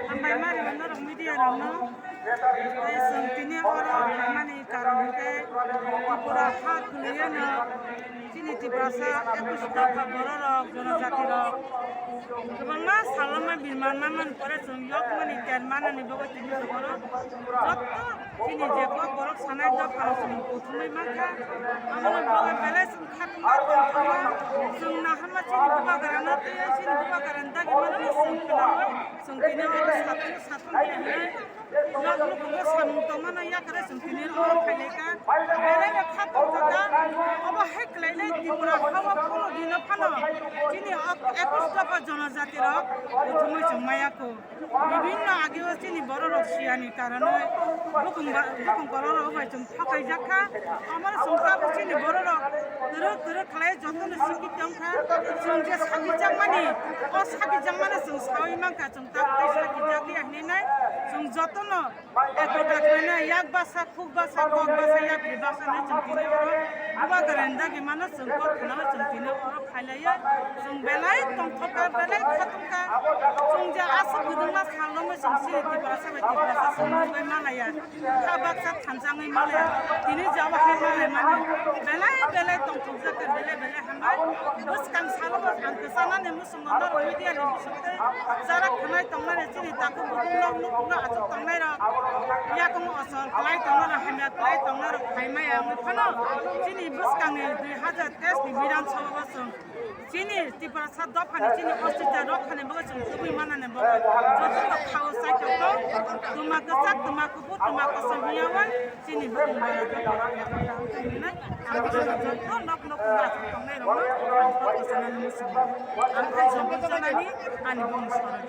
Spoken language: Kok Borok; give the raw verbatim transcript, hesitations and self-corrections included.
Hambai mari norok media rokno. Tei chwng tini oro phaimani karon hwnkhe Tripura ha kwlwiyano chini Tiprasa ekus dopha bororok, jonojatirok kwbangma saloma birman manmani pore chwng yokmani ten manani bagwi tini chwng oro jotto chini je kok borok sanai dophano chwng kuthumwi mankha. Aboni bagwi belai chwng khatungma tongthokma chwng naharma chini bubagrano tei chini bubagrani dagi manwi chwng khwnao. Chwng tini oro satung satung khe hwnwi nok nukhungo samung tongmano yakarwi chwng tini oro phailaikha. Belai no kha tongthokha. Obo hai kwlainai Tripura hao kono dino phano chini ok-, ekus dopha jonojatirok kuthumwi chwng maya kho. Bibhinno ageo chini bororok siyani karonwi bukung ba-, bukung kolorok bai chwng thokaijakha. Amoro chwng tabuk chini bororok kwrwk kwrwk khlai jotono singkhe tongkha. Chwng je sakijakmani, o sakijakmani chwng saui mankha, chwng tabuk tei sakijakya hinwi nai. Chwng jotono ekota khlaina yak basa, khuk basa, kok basa, yapri basa hinwi chwng tini oro bubagrani dagi mano chwng kok khwnawi chwng tini oro phailaiya. Chwng belai tongthokha, belai khatungkha. Chwng je aswk kwdwngma salno mui chwng chini Tiprasa bai Tiprasa chwng nugwi manlaiya. Kha baksa thansa wngwi manlaiya. Tini je obo hai manlaimani. Belai belai tongthokjak khe belai belai hambai. Bwskang salo bo ang kwchanani muchungo norok media ni bisingtwi jara khwnai tongnani chini takhuk bukhuk nok nukhungo achuk tongnairok. Yakung ochor kwlai tongnarok, hamya kwlai tongnarok phaimaya wngwi phano chini bwskangni dui hajar teis ni Bidhan Sabha o chwng chini Tiprasa dophani chini ostita rokhani bagwi chwng tubui manani bagwi jotono khao chaitokno twma kwchak, twma kubur, twma kosom hiyawi chini bumung bai ang joto nok nok ma tongnai rokno ang kok kwchanani muchungo ang khe joto chanani ani bumung sora.